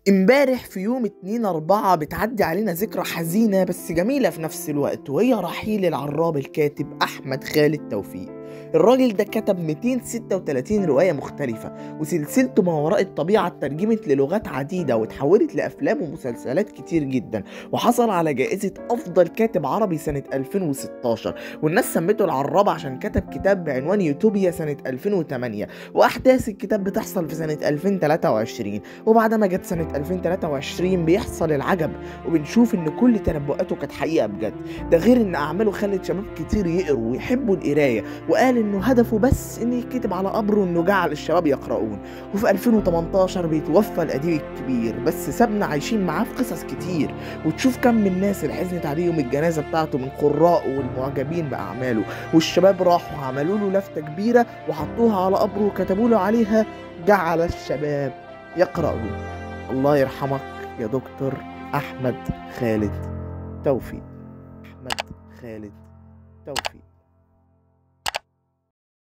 امبارح في يوم 2/4 بتعدي علينا ذكرى حزينة بس جميلة في نفس الوقت، وهي رحيل العراب الكاتب أحمد خالد توفيق. الراجل ده كتب 236 رواية مختلفة، وسلسلته ما وراء الطبيعة اترجمت للغات عديدة واتحولت لأفلام ومسلسلات كتير جدا، وحصل على جائزة أفضل كاتب عربي سنة 2016، والناس سمته العراب عشان كتب كتاب بعنوان يوتوبيا سنة 2008، وأحداث الكتاب بتحصل في سنة 2023. وبعد ما جت سنة 2023 بيحصل العجب، وبنشوف إن كل تنبؤاته كانت حقيقة بجد. ده غير إن أعماله خلت شباب كتير يقروا ويحبوا القراية، وقال انه هدفه بس ان يتكتب على قبره انه جعل الشباب يقرؤون. وفي 2018 بيتوفى الاديب الكبير، بس سابنا عايشين معاه في قصص كتير، وتشوف كم من الناس اللي حزنت عليهم الجنازة بتاعته من قرائه والمعجبين باعماله، والشباب راحوا عملوا له لفته كبيرة وحطوها على قبره وكتبوا له عليها جعل الشباب يقرؤون. الله يرحمك يا دكتور احمد خالد توفيق. احمد خالد توفيق.